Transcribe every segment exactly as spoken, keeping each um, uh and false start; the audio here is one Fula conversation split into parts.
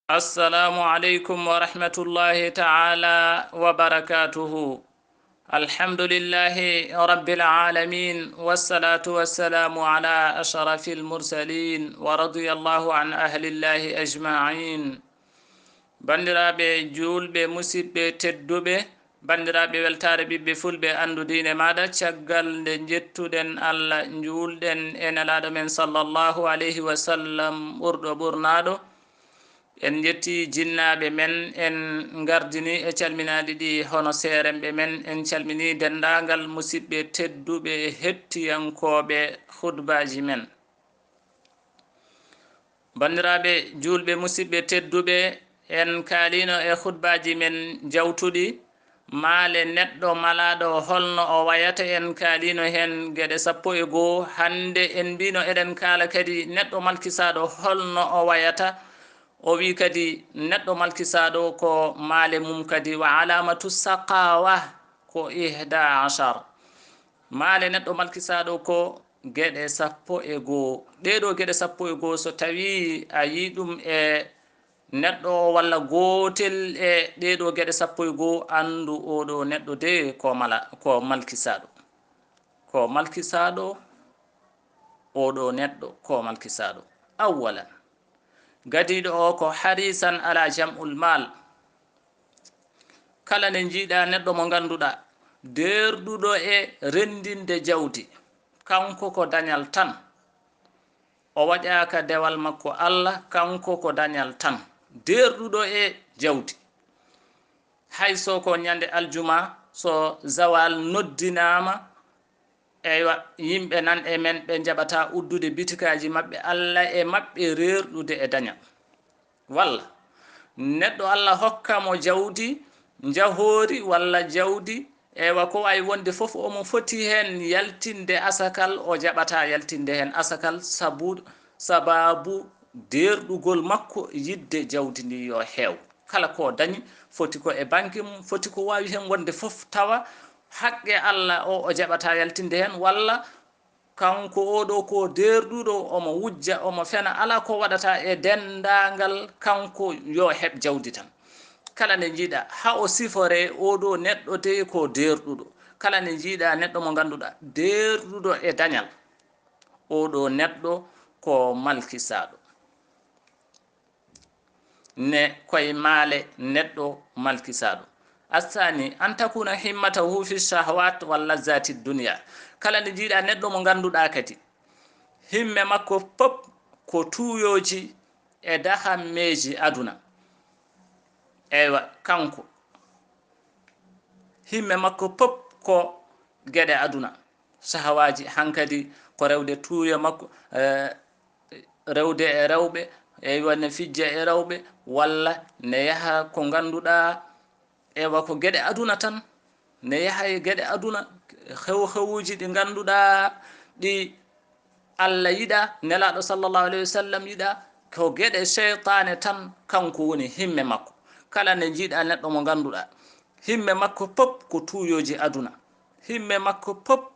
السلام عليكم ورحمة الله تعالى وبركاته. الحمد لله رب العالمين، والصلاة والسلام على أشرف المرسلين، ورضي الله عن أهل الله أجمعين. Banndiraaɓe juulɓe, musiɗɓe tedduɓe, banndiraaɓe weltaare ɓiɓɓe fulɓe, anndu diine maaɗa, caggal nde njettuɗen Allah, njuulɗen e Nelaaɗo men sallallahu alayhi wa sallam, ɓurɗo ɓurnaaɗo, en njetti jinnaaɓe men, en ngardini e calminaali ɗi hono seeremɓe men, en calmini denndaangal musiɗɓe tedduɓe e hettiyankooɓe khutbaaji men. Banndiraaɓe juulɓe, musiɗɓe tedduɓe, en kaaliino e khutbaaji men jawtuɗi, maale neɗɗo malaaɗo holno o wayata, en kaaliino heen geɗe sappo e goo. Hannde en mbiino eɗen kaala kadi neɗɗo malkisaaɗo holno o wayata. O wii kadi neɗɗo malkisaaɗo ko maale mum kadi wa alamatu saqawa ko ihda ashar. Maale neɗɗo malkisaaɗo ko geɗe sappo e goo. Ɗee ɗoo geɗe sappo e goo, so tawii a yii ɗum e neɗɗo o walla gootel e ɗee ɗoo geɗe sappo e goo, anndu oo ɗoo neɗɗo de ko mala, ko malkisaaɗo. Ko malkisaaɗo, oo ɗoo neɗɗo ko malkisaaɗo. Awwalan, gadiiɗo o ko harisan ala jam'ul mal. Kala nde njiiɗaa neɗɗo mo ngannduɗaa deerɗuɗo e renndinde jawdi, kanko ko dañal tan. O waɗaaka dewal makko Allah, kanko ko dañal tan. Deerɗuɗo e jawdi. Hay so ko ñande aljuma, so zawal noddinaama, eywa, yimɓe nan e men, ɓe njaɓata uddude bitikaaji maɓɓe, Allah e maɓɓe reerɗude e dañal. Walla neɗɗo Allah hokka mo jawdi, njahoori walla jawdi, eywa, ko wayi wonde fof, omo foti heen yaltinde asakal, o jaɓata yaltinde heen asakal, sabu, sababu deerɗugol makko yiɗde jawdi ndi yo heew. Kala ko dañi, foti ko e banque mum, foti ko waawi heen wonde fof, tawa haqqe Allah o, o jaɓata yaltinde heen, walla kanko oo ɗoo ko deerɗuɗo, omo wujja, omo fena, alaa ko waɗata e denndaangal kanko yo heɓ jawdi tan. Kala nde njiiɗaa, haa o siforee oo ɗoo neɗɗo de ko deerɗuɗo. Kala nde njiiɗaa neɗɗo mo ngannduɗaa deerɗuɗo e dañal, oo ɗoo neɗɗo ko malkisaaɗo. Ne koye maale neɗɗo malkisaaɗo. Athani, an takuna himmatahu fi shahawat wal lazzati dunya. Kala nde njiiɗaa neɗɗo mo ngannduɗaa kadi himme makko pop ko tuuyooji e dahammeeji aduna. Eywa, kanko himme makko pop ko geɗe aduna. Sahawaaji hankadi ko rewde tuuyo makko, eh, rewde e rewɓe, eywa, ne fijja e rewɓe, walla ne yaha ko ngannduɗaa, eywa, ko geɗe aduna tan, ne yaha e geɗe aduna, hew-, hewuuji ɗi ngannduɗaa ɗi Allah yiɗaa, Nelaaɗo sallallahu alayhi wa sallam yiɗaa, ko geɗe seytaane tan kanko woni himme makko. Kala nde njiiɗaa neɗɗo mo ngannduɗaa himme makko pop ko tuuyooji aduna, himme makko pop,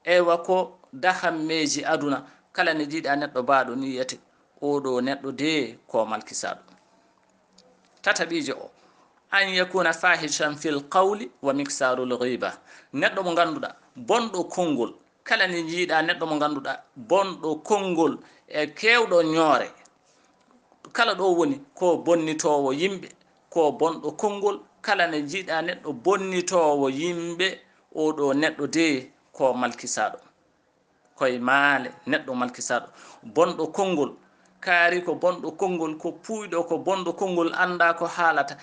eywa, ko dahammeeji aduna. Kala nde njiiɗaa neɗɗo baaɗo niyyete, oo ɗoo neɗɗo de ko malkisaaɗo. Tataɓiijo o, an yakuna fahishan fil qawli wa miksarul ghiba. Neɗɗo mo ngannduɗaa bonɗo konngol. Kala nde njiiɗaa neɗɗo mo ngannduɗaa bonɗo konngol e keewɗo ñoore, kala ɗo woni ko bonnitoowo yimɓe, ko bonɗo konngol. Kala nde njiiɗaa neɗɗo bonnitoowo yimɓe, oo ɗoo neɗɗo de ko malkisaaɗo. Koye maale neɗɗo malkisaaɗo, bonɗo konngol. Kaari ko bonɗo konngol, ko puuyɗo, ko bonɗo konngol, anndaa ko haalata.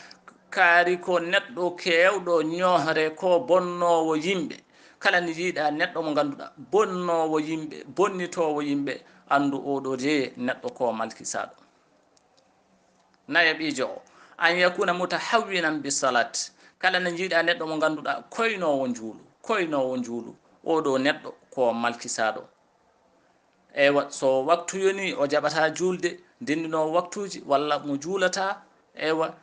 Kaari ko neɗɗo keewɗo ñohre, ko bonnoowo yimɓe. Kala nde njiiɗaa neɗɗo mo ngannduɗaa bonnoowo yimɓe, bonnitoowo yimɓe, anndu oo ɗoo de neɗɗo ko malkisaaɗo. Nayaɓiijo o, an yakuna mutahawwinan bi salat. Kala nde njiiɗaa neɗɗo mo ngannduɗaa koynoowo njuulu, koynoowo njuulu, oo ɗoo neɗɗo ko malkisaaɗo. Eywa, so waktu yoni, o jaɓata juulde, denndinoowo waktuuji, walla mo juulata, eywa,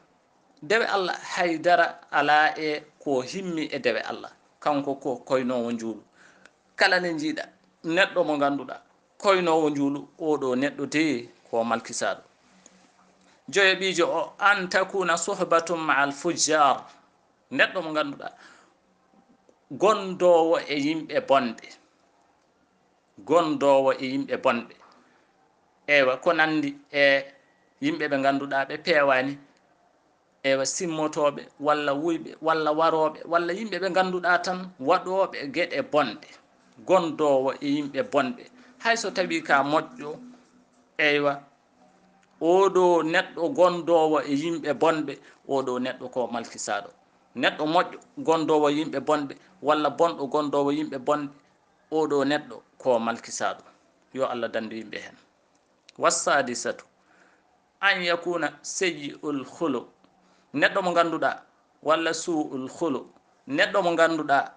dewe Allah, hay dara alaa e ko himmi e dewe Allah. Kanko ko koynoowo njuulu. Kala nde njiiɗaa neɗɗo mo ngannduɗaa koynoowo njuulu, oo ɗoo neɗɗo de ko malkisaaɗo. Joyoɓiijo o, an takuna suhbatun ma'al fujjar, neɗɗo mo ngannduɗaa gondoowo e yimɓe bonɓe, gondoowo e yimɓe bonɓe. Eywa, ko nanndi e yimɓe ɓe ngannduɗaa ɓe peewaani, eywa, simmotooɓe, walla wuyɓe, walla warooɓe, walla yimɓe ɓe ngannduɗaa tan waɗooɓe geɗe bonɗe, gondoowo e yimɓe bonɓe. Hay so tawii ka moƴƴo, eywa, oɗo neɗɗo gondoowo e yimɓe bonɓe, oɗo neɗɗo ko malkisaaɗo. Neɗɗo moƴƴo gondoowo yimɓe bonɓe, walla bonɗo gondoowo yimɓe bonɓe, oɗo neɗɗo ko malkisaaɗo. Yo Allah danndu yimɓe heen. Wassadisatu, an yakuna sayyi'ul khuluq, neɗɗo mo ngannduɗaa, walla su'ul khuluq, neɗɗo mo ngannduɗaa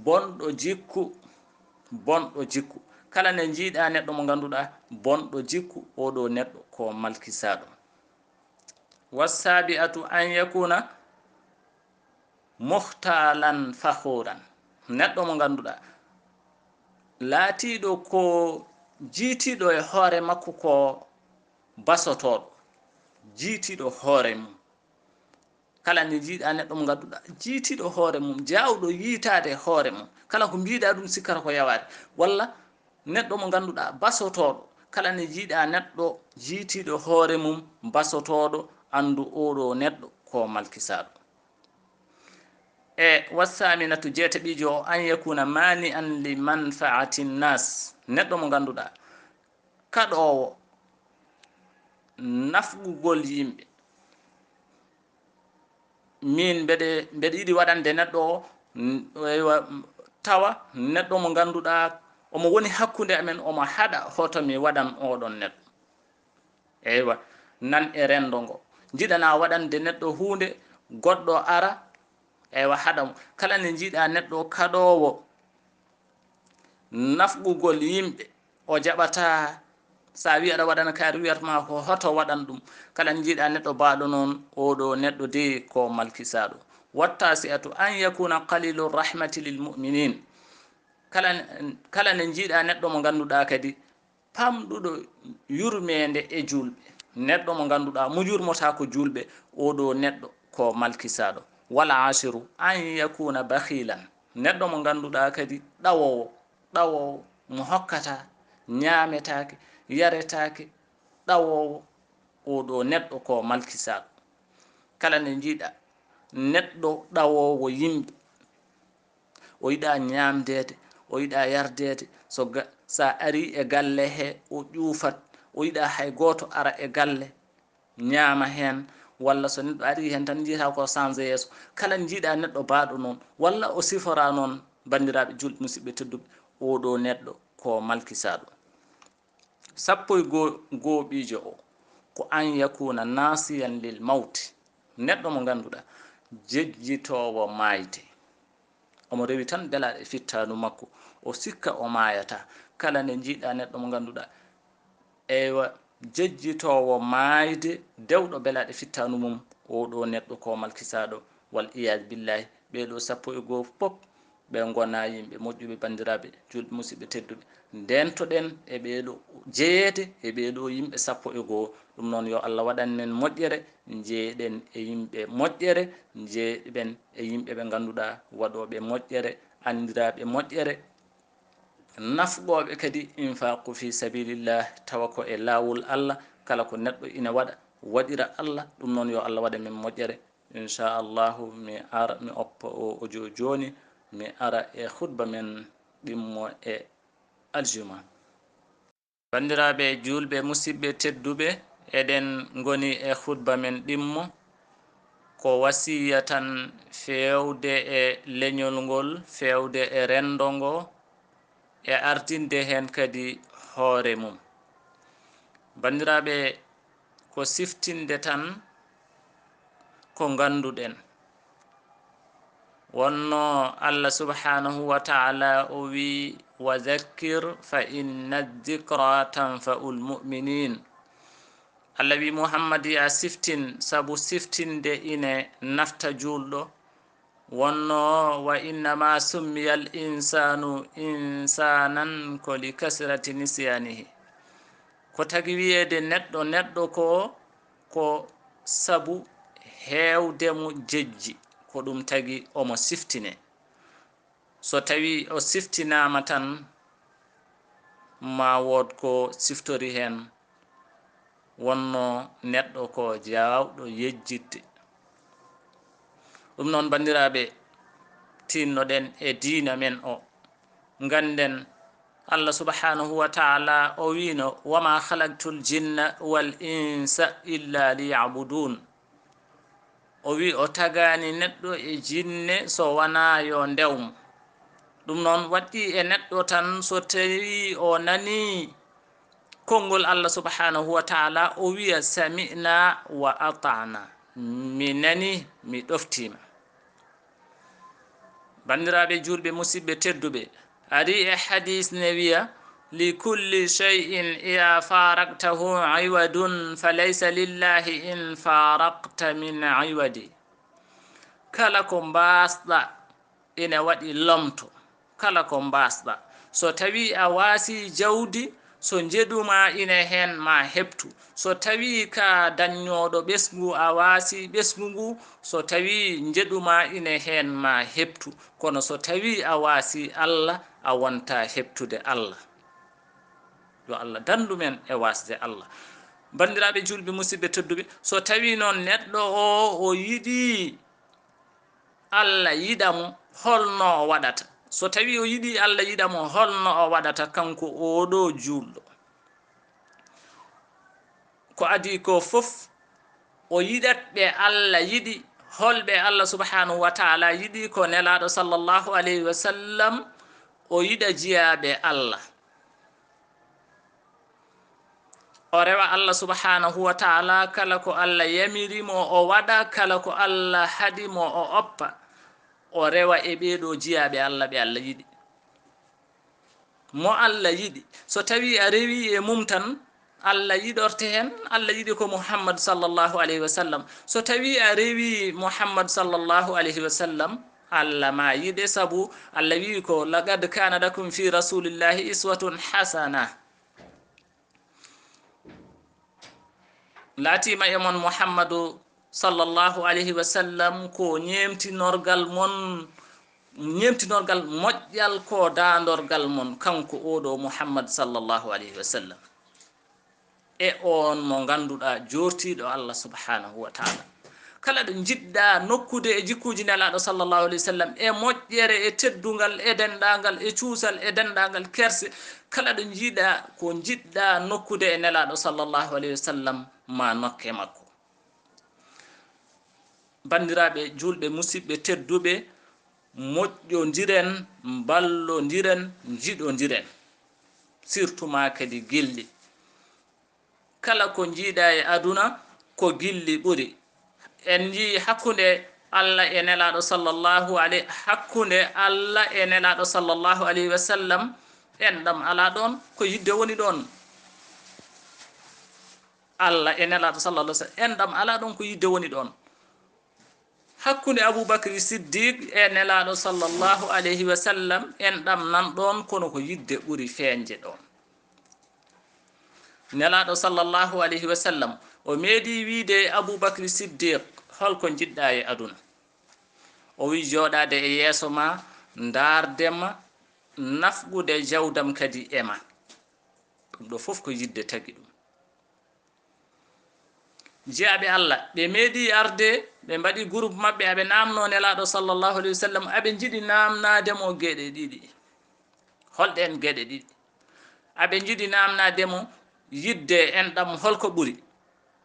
bonɗo jikku, bonɗo jikku. Kala nde njiiɗaa neɗɗo mo ngannduɗaa bonɗo jikku, oɗo neɗɗo ko malkisaaɗo. Wassabi'atu an yakuna mukhtalan fakhuran, neɗɗo mo ngannduɗaa laatiiɗo ko jiitiiɗo e hoore makko, ko basotooɗo, jiitiiɗo hoore mum. Kala nde njiiɗaa neɗɗo mo ngannduɗaa jiitiiɗo hoore mum, jaawɗo yiitaade hoore mum, kala ko mbiiɗaa ɗum sikkata ko yawaade, walla neɗɗo mo ngannduɗaa basotooɗo, kala nde njiiɗaa neɗɗo jiitiiɗo hoore mum, basotooɗo, anndu oɗo neɗɗo ko malkisaaɗo. E wassaminatu, jeetaɓiijo o, an yakuna mani'an li manfaati nnas, neɗɗo mo ngannduɗaa kaɗoowo nafgugol yimɓe. Min mbeɗe, mbeɗe yiɗi waɗande neɗɗo o, n-, eywa, tawa neɗɗo mo ngannduɗaa omo woni hakkunde amen, omo haɗa hoto mi waɗan oɗon neɗɗo. Eywa, nan e renndo ngo. Njiɗanaa waɗande neɗɗo huunde, goɗɗo ara, eywa, haɗa mo. Kala nde njiiɗaa neɗɗo kaɗoowo nafgugol yimɓe, o jaɓataa. So a wii aɗa waɗana kaari, wiyata ma ko hoto waɗan ɗum. Kala njiiɗaa neɗɗo baaɗo noon, oɗo neɗɗo de ko malkisaaɗo. Wattasi'atu an yakuna qalilu rahmati lil mu'minin. Kala, kala nde njiiɗaa neɗɗo mo ngannduɗaa kadi pamɗuɗo yurmeende e juulɓe, neɗɗo mo ngannduɗaa mo yurmotaa ko juulɓe, oɗo neɗɗo ko malkisaaɗo. Wal ashiru an yakuna bakhilan, neɗɗo mo ngannduɗaa kadi ɗawoowo, ɗawoowo mo hokkataa, ñaametaake, yaretaake, ɗawoowo, oɗo neɗɗo ko malkisaaɗo. Kala nde njiiɗaa neɗɗo ɗawoowo yimɓe, o yiɗaa ñaamdeede, o yiɗaa yardeede, so ga-, so a arii e galle he, o ƴuufat, o yiɗaa hay gooto ara e galle ñaama heen, walla so neɗɗo arii heen tan njiyataa ko changé yeeso. Kala njiiɗaa neɗɗo baaɗo noon, walla o siforaa noon, banndiraaɓe juulɓe, musidɓe tedduɓe, oɗo neɗɗo ko malkisaaɗo. Sappo e goo-, gooɓiijo o, ko an yakuna nasiyan lil mawti, neɗɗo mo ngannduɗaa jejjitoowo maayde. Omo rewi tan belaaɗe fittaandu makko, o sikka o maayataa. Kala nde njiiɗaa neɗɗo mo ngannduɗaa, eywa, jejjitoowo maayde, dewɗo belaaɗe fittaandu mum, oɗo neɗɗo ko malkisaaɗo, wal iyaadu billahi. Ɓee ɗoo sappo e goo fof, ɓe ngonaa yimɓe moƴƴuɓe, banndiraaɓe juulɓe, musidɓe tedduɓe. Ndeentoɗen e ɓee ɗoo jeyeede e ɓee ɗoo yimɓe sappo e goo. Ɗum noon, yo Allah waɗan men moƴƴere, njeyeɗen e yimɓe moƴƴere, njeyeɗen e yimɓe ɓe ngannduɗaa waɗooɓe moƴƴere, anndiraaɓe moƴƴere, nafqooɓe kadi infaqu fi sabilillah, tawa ko e laawol Allah. Kala ko neɗɗo ina waɗa, waɗira Allah. Ɗum noon, yo Allah waɗan men moƴƴere. Inchallahu, mi ara, mi oppa o audio jooni, mi ara e khutba men ɗimmo e aljuma. Banndiraaɓe juulɓe, musidɓe tedduɓe, eɗen ngoni e khutba men ɗimmo, ko wasiya tan feewde e leñol ngol, feewde e renndo ngo, e ardinde heen kadi hoore mum. Banndiraaɓe, ko siftinde tan ko ngannduɗen. Wonno Allah subhanahu wa ta'ala o wi, "Wa dhakkir fa inna dhikra tanfa'ul mu'minin." Allah wi, "Muhammad, ya siftin, sabu siftinde ine nafta juulɗo." Wonno, "Wa innama summiyal insanu insanan ko li kasrati nisyanihi." Ko tagi wiyeede neɗɗo, neɗɗo ko ko sabu heewde mo jejji, ko ɗum tagi omo siftine. So tawii o siftinaama tan, maa wood ko siftori heen, wonno neɗɗo ko jaawɗo yejjitde. Ɗum noon, banndiraaɓe, tiinno-ɗen e diina men o. Ngannden, Allah subhanahu wa ta'ala o wiino, "Wa ma khalaqtul jinna wal insa illa liya'budun." O wi o tagaani neɗɗo e jinne so wanaa yo ndew mo. Ɗum noon waɗɗii e neɗɗo tan, so tawii o nanii konngol Allah subhanahu wa ta'ala, o wiya, "Sami'na wa ata'na." Mi nanii, mi ɗoftiima. Banndiraaɓe juulɓe, musidɓe tedduɓe, ari e hadis ne wiya, "Li kulli shay'in ida faraqtahu iwadun, fa laysa lillahi in faraqta min iwadi." Kala ko mbaasɗa ina waɗi lomto, kala ko mbaasɗa. So tawii a waasii jawdi, so njeɗu maa ine heen, maa heɓtu. So tawii ka daññooɗo ɓesngu, a waasii ɓesngu ngu, so tawii njeɗu maa ine heen, maa heɓtu. Kono so tawii a waasii Allah, a wontaa heɓtude Allah. Yo Allah danndu men e waasde Allah. Banndiraaɓe juulɓe, musidɓe tedduɓe, so tawii noon neɗɗo o, o yiɗii Allah yiɗa mo, holno o waɗata? So tawii o yiɗii Allah yiɗa mo, holno o waɗata kanko oo ɗoo juulɗo? Ko adii ko fof, o yiɗat ɓe Allah yiɗi. Holɓe Allah subhanahu wa ta'ala yiɗi? Ko Nelaaɗo sallallahu alayhi wa sallam, o yiɗa jiyaaɓe Allah. O rewa Allah subhanahu wa ta'ala, kala ko Allah yamiri mo o waɗa, kala ko Allah haɗi mo o oppa. O rewa e ɓee ɗoo jiyaaɓe Allah ɓe Allah yiɗi. Mo Allah yiɗi. So tawii a rewii e mum tan, Allah yiɗorte heen, Allah yiɗi ko Muhammad sallallahu alayhi wa sallam. So tawii a rewii Muhammad sallallahu alayhi wa sallam, Allah ma yiɗe, sabu Allah wiyi ko, "Laqad kana lakum fi rasulillahi iswatun hasana." Laatiima e mon Muhammadu sallallahu alayhi wa sallam ko ñeemtinorgal mon, ñeemtinorgal moƴƴal ko daandorgal mon, kanko oo ɗoo Muhammad sallallahu alayhi wa sallam. E oon mo ngannduɗaa joortiiɗo Allah subhanahu wa ta'ala. Kala ɗo njiɗɗaa nokkude e jikkuuji Nelaaɗo sallallahu alayhi wa sallam, e moƴƴere, e teddungal, e denndaangal, e cuusal, e denndaangal kerse, kala ɗo njiɗaa, ko njiɗɗaa nokkude e Nelaaɗo sallallahu alayhi wa sallam, ma nokke makko. Banndiraaɓe juulɓe, musidɓe tedduɓe, moƴƴondiren, mballondiren, njiɗondiren, surtout ma kadi gilli. Kala ko njiiɗaa e aduna, ko gilli ɓuri. En njii hakkunde Allah e Nelaaɗo sallallahu alay-, hakkunde Allah e Nelaaɗo sallallahu alayhi wa sallam, enɗam alaa ɗoon, ko yiɗde woni ɗoon. Allah e Nelaaɗo sallallahu alayhi wa sallam, enɗam alaa ɗoon, ko yiɗde woni ɗoon. Hakkunde Abubakri Siddiq e Nelaaɗo sallallahu alayhi wa sallam, enɗam nan ɗoon, kono ko yiɗde ɓuri feeñde ɗoon. Nelaaɗo sallallahu alayhi wa sallam, o meeɗi wiide Abubakri Siddiq, "Hol ko njiɗɗaa e aduna?" O wi, "Jooɗaade e yeeso ma, ndaarde ma, nafgude jawdam kadi e ma." Ɗum ɗo fof ko yiɗde tagi ɗum. Jiyaaɓe Allah, ɓe meeɗi arde, ɓe mbaɗi groupe maɓɓe, aɓe naamnoo Nelaaɗo sallallahu alayhi wa sallam, aɓe njiɗi naamnaade mo geɗe ɗiɗi. Holɗeen geɗe ɗiɗi? Aɓe njiɗi naamnaade mo yiɗde enɗam holko ɓuri?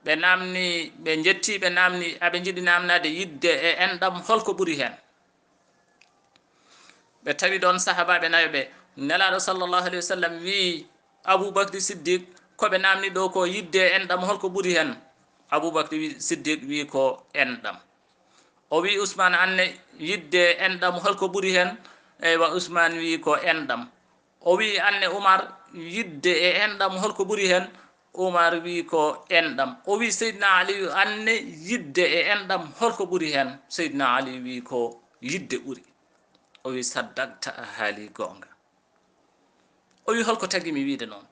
Ɓe naamni, ɓe njetti, ɓe naamni, aɓe njiɗi naamnaade yiɗde e enɗam holko ɓuri heen? Ɓe tawi ɗoon sahaabaaɓe nayo ɓe. Nelaaɗo sallallahu alayhi wa sallam wii Abubakri Siddiq, ko ɓe naamni ɗo ko yiɗde e enɗam, holko ɓuri heen? Abubakri wi-, Siddiq wii ko enɗam. O wii Usmaan, "Anne yiɗde e enɗam, holko ɓuri heen?" Eywa, Usmaan wii ko enɗam. O wii, "Anne Umar, yiɗde e enɗam, holko ɓuri heen?" Umar wii ko enɗam. O wii Seydina Aliyu, "Anne yiɗde e enɗam, holko ɓuri heen?" Seydina Ali wii ko yiɗde ɓuri. O wii, "Saddaqta, a haali goonga." O wii, "Holko tagi mi wiide noon?"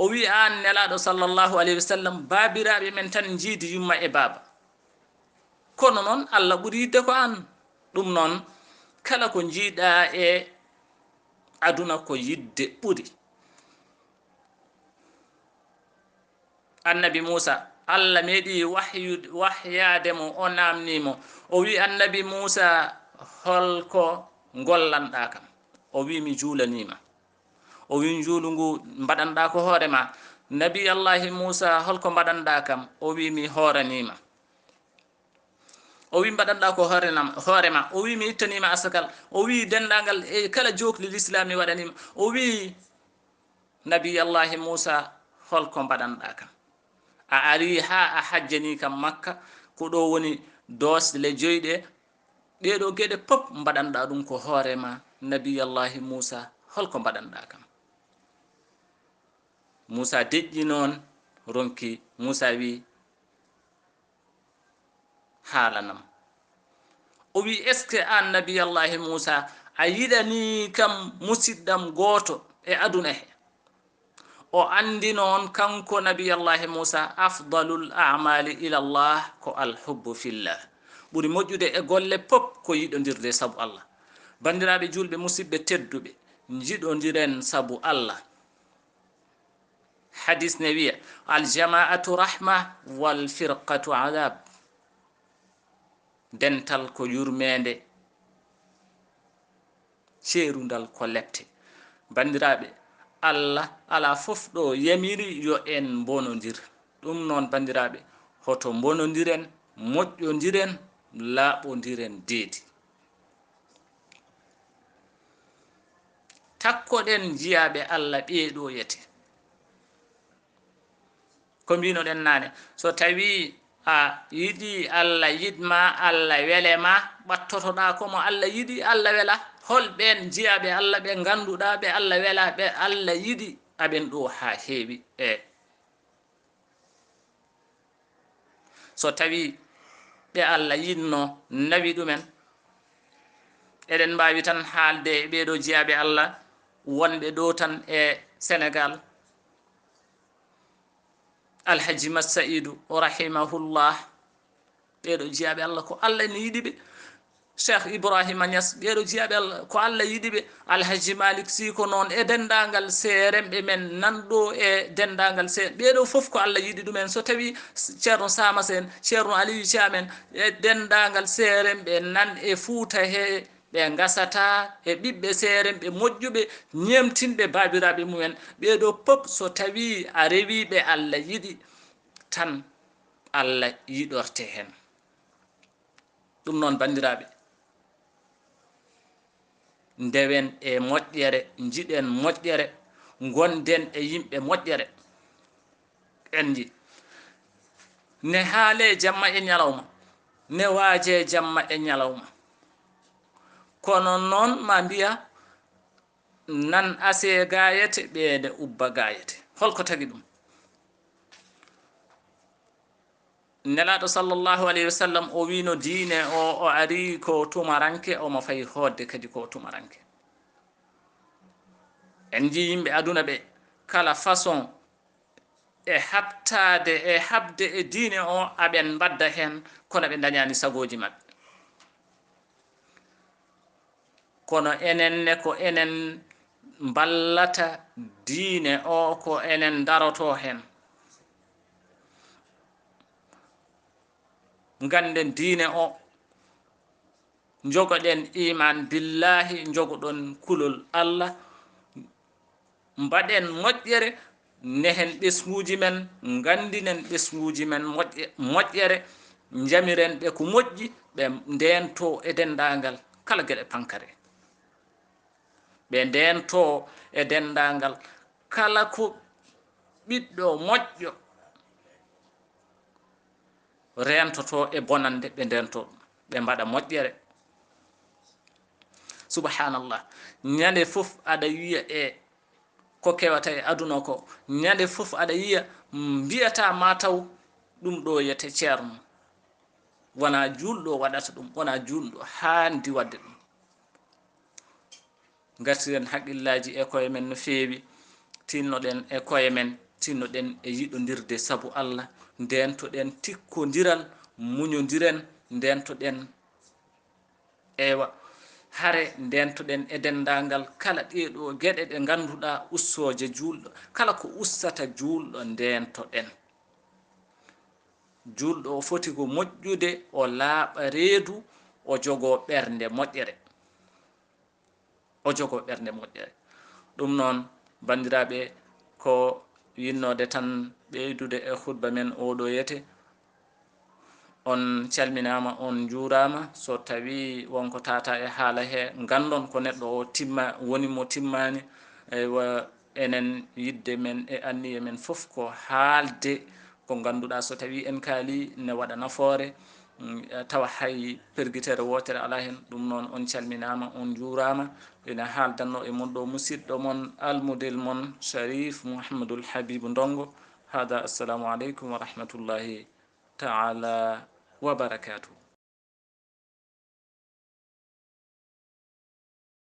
O wi, "Aan Nelaaɗo sallallahu alayhi wa sallam, baabiraaɓe men tan njiidi yumma e baaba. Kono noon, Allah ɓuri yiɗde ko aan. Ɗum noon, kala ko njiiɗaa e aduna ko yiɗde ɓuri." Annabi Muusa, Allah meeɗi wahyu-, wahyaade mo, o naamnii mo. O wi, "Annabi Muusa, hol ko ngollanɗaa kam?" O wi, "Mi juulanii ma." O wi, "Njuulu ngu mbaɗanɗaa ko hoore ma." Nabi Allahi Muusa, "Hol ko mbaɗanɗaa kam?" O wi, "Mi hooranii ma." O wi, "Mbaɗanɗaa ko hoore nam-, hoore ma." O wi, "Mi ittanii ma asakal." O wi, "Denndaangal e kala jookli Lislaam mi waɗanii ma." O wi, "Nabi Allahi Muusa, hol ko mbaɗanɗaa kam? A arii haa a hajjanii kam Makka, ko ɗo woni doosle joyɗe, ɗee ɗoo geɗe pop mbaɗanɗaa ɗum ko hoore ma, Nabi Allahi Muusa, hol ko mbaɗanɗaa kam?" Muusa deƴƴi noon, ronki, Muusa wi, "Haalanam." O wi, "Est-ce que aan Nabi Allahi Muusa, a yiɗanii kam musidɗam gooto e aduna he?" O anndi noon kanko Nabi Allahi Muusa, afdalul a'maali ila Allah ko alhubbu fillah. Ɓuri moƴƴude e golle pop ko yiɗondirde sabu Allah. Banndiraaɓe juulɓe, musidɓe tedduɓe, njiɗondiren sabu Allah. Hadis ne wiya, "Al jamaatu rahma, wal firqatu adab." Dental ko yurmeende, ceerundal ko lepte. Banndiraaɓe, Allah alaa fof ɗo yamiri yo en mbonondir. Ɗum noon, banndiraaɓe, hoto mbonondiren, moƴƴondiren, laaɓondiren deedi. Takkoɗen jiyaaɓe Allah ɓee ɗo yete. Ko mbinoɗen naane, so tawii a yiɗii Allah yiɗ ma, Allah wele ma, ɓattotoɗaa ko mo Allah yiɗi, Allah wela. Hol ɓeen jiyaaɓe Allah ɓe ngannduɗaa ɓe Allah wela, ɓe Allah yiɗi? Aɓen ɗo haa heewi. E so tawii ɓe Allah yiɗno nawi ɗumen, eɗen mbaawi tan haalde e ɓee ɗo jiyaaɓe Allah wonɓe ɗo tan e Senegaal. Alhaji Mat Sa'idu, rahimahullah, ɓee ɗo jiyaaɓe Allah ko Allah ne yiɗi ɓe. Cheikh Ibrahima Niass, ɓee ɗo jiyaaɓe Allah ko Allah yiɗi ɓe. Alhaji Malick Sy ko noon, e denndaangal seeremɓe men nan ɗo, e denndaangal se-, ɓee ɗo fof ko Allah yiɗi ɗumen. So tawii Ceerno Sama Sène, Ceerno Aliou Thiam en, e denndaangal seeremɓe nan e Fuuta he, ɓe ngasataa e ɓiɓɓe seeremɓe moƴƴuɓe, ñeemtinɓe baabiraaɓe mumen. Ɓee ɗo pop, so tawii a rewii ɓe Allah yiɗi tan, Allah yiɗorte heen. Ɗum noon, banndiraaɓe, ndewen e moƴƴere, njiɗen moƴƴere, ngonden e yimɓe moƴƴere. En nji-, ne haalee jamma e ñalawma, ne waajee jamma e ñalawma. Kono noon ma mbiya, nan asee gaayete, ɓe ne ubba gaayete. Hol ko tagi ɗum? Nelaaɗo sallallahu alayhi wa sallam, o wiino diine o, o arii ko tumaranke, omo fayi hoodde kadi ko tumaranke. En njii yimɓe aduna ɓe, kala façon e haɓtaade, e haɓde e diine o, aɓen mbadda heen, kono ɓe ndañaani sagooji maɓɓe. Kono enen ne, ko enen mballata diine o, ko enen ndaroto heen. Ngannden diine o, njogoɗen iman billahi, njogoɗon kulol Allah, mbaɗen moƴƴere, nehen ɓesnguuji men, nganndinen ɓesnguuji men moƴƴe-, moƴƴere, njamiren ɓe ko moƴƴi, ɓe ndeento e denndaangal kala geɗe pankare. Ɓe ndeento e denndaangal kala ko ɓiɗɗo moƴƴo reentotoo e bonannde, ɓe ndeentoo ɗum, ɓe mbaɗa moƴƴere. Subhanallah. Ñande fof aɗa yiya e ko kewata e aduna ko, ñande fof aɗa yiya, mbiyataa ma taw ɗum ɗo yete ceerno. Wonaa juulɗo waɗata ɗum, wonaa juulɗo haandi waɗde ɗum. Ngartiren haqqillaaji e koye men no feewi, tinnoɗen e koye men, Tinnoɗen e yiɗondirde sabu Allah, ndeentoɗen tikkondiral, muñondiren, ndeentoɗen, ewa, hare ndeentoɗen e denndaangal kala ɗee ɗoo geɗe ɗe ngannduɗaa ussooje juulɗo, kala ko ustata juulɗo ndeentoɗen. Juulɗo o foti ko moƴƴude, o laaɓa reedu, o jogoo ɓernde moƴƴere. O jogoo ɓernde moƴƴere. Ɗum noon, banndiraaɓe, ko yinnoode tan ɓeydude e khutba men oo ɗoo yete. On calminaama, on njuuraama. So tawii won ko taataa e haala he, nganndon ko neɗɗo o timma, woni mo timmaani. Eywa, enen yiɗde men e anniye men fof ko haalde ko ngannduɗaa so tawii en kaalii ne waɗa nafoore, mm, tawa hay pergitere wootere alaa heen. Ɗum noon, on calminaama, on njuuraama. Ina haaldanno e mon ɗo musiɗɗo mon, almudel mon, Sharif Mouhamadoul Habibou Ndongo. Hada, assalamu aleykum wa rahmatullahi taala wa barakatuh.